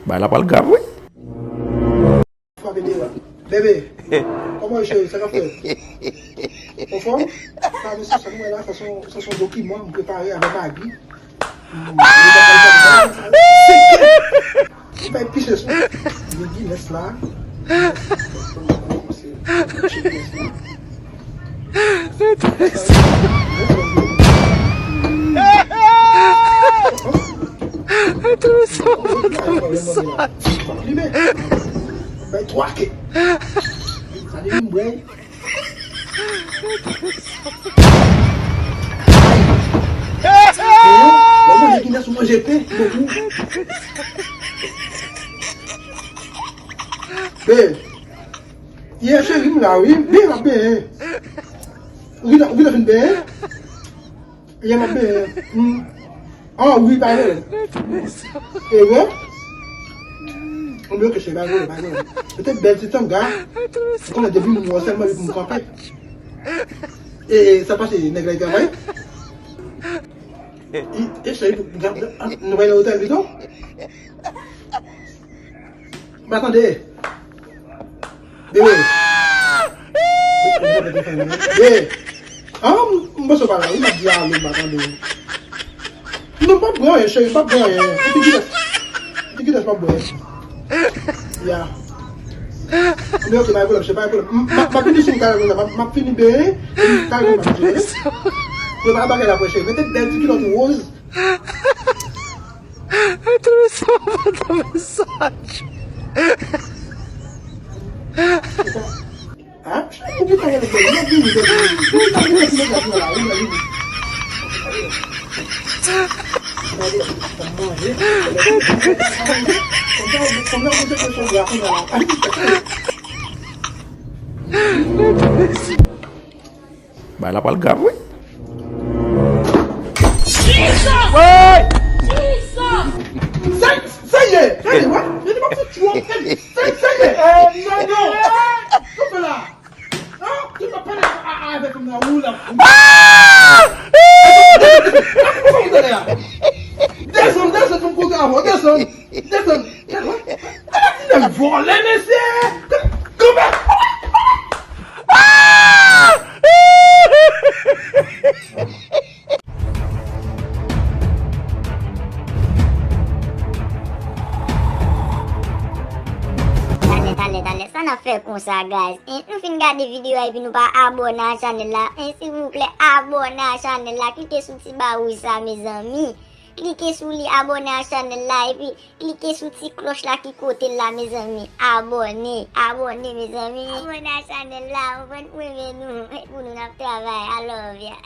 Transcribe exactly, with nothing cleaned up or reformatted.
Bagay la pral grav, wi. Frape deyò. Bebe, kòman w ye, cheri? Sa k ap fèt? Anfòm? Sa, mesye, sa nou wè la, sa se yon, sa se yon dokiman m prepare avè Maggie. Li bay pise sou Guinness la. Bay twa ke. Sa li vin bwè. Lè w manje Guinness, ou manje pen, bokou. Babe, yè cheri m la, wi, byen ap benyen. Ou gentan, ou gentan fin benyen? Yè m ap benyen. Hmm. Ah, wi, pa vre. E vre? Anben, ok, cheri, pa vre, pa vre. Mete bèl ti tanga. Ou konnen depi m wè w sèlman, epi m kanpe. E, e, sa pase, nèg la travay? E, e, cheri, nou pral nan otèl pito? M pa tande. Bebe. Bebe. Ah, m, m panse w pa la wi, m ap di alo, m pa tande w. Non, m p ap bwè anyen, cheri, m p ap bwè anyen. Ou te ki lès, ou te ki lès m ap bwè. Ya. Men ok, pa gen pwoblèm, cheri, pa gen pwoblèm. M, m, m ap vini sou ou talè konsa, m ap, m ap fini benyen, epi talè konsa m ap jere. Prepare bagay la pou cheri. Mete bèl ti kilòt woz. Tout sa pa ta mesaj. Ah, ou ki ta rele bèl, ou vini bèl. Ou ki ta rele bèl, ou la, ou la, ou la. Gade, manje. Konsa, konsa, konsa, konsa, konsa, konsa. Bagay la pral grav, wi. Jesus! Wey! Jesus! Sa, sa ye, sa ye, wè? Yo di m ap fè tchwòp, sa ye, sa, sa ye. Eh, non, non. Sa fè la? Hein? Yo pa pale a, a, avèk m nan, ou la. Ah! Desann, desann, fè m koze avè w, desann, desann. Gade, gade ti nèg vòlè, mesye! Kanpe! Talè, talè, talè, sa n ap fè konsa, guys? Hein, nou fin gade videyo a epi nou pa abòne a chanèl la. Hein, silvouplè, abòne a chanèl la. Klike sou ti ba wouj sa, mezanmi. Klike sou li, abòne a chanèl la, epi klike sou ti klòch la ki kote l la, mezanmi. Abòne, abòne, mezanmi. Abòne a chanèl la, ou konprann, pou renmen nou, pou nou n ap travay. I love ya.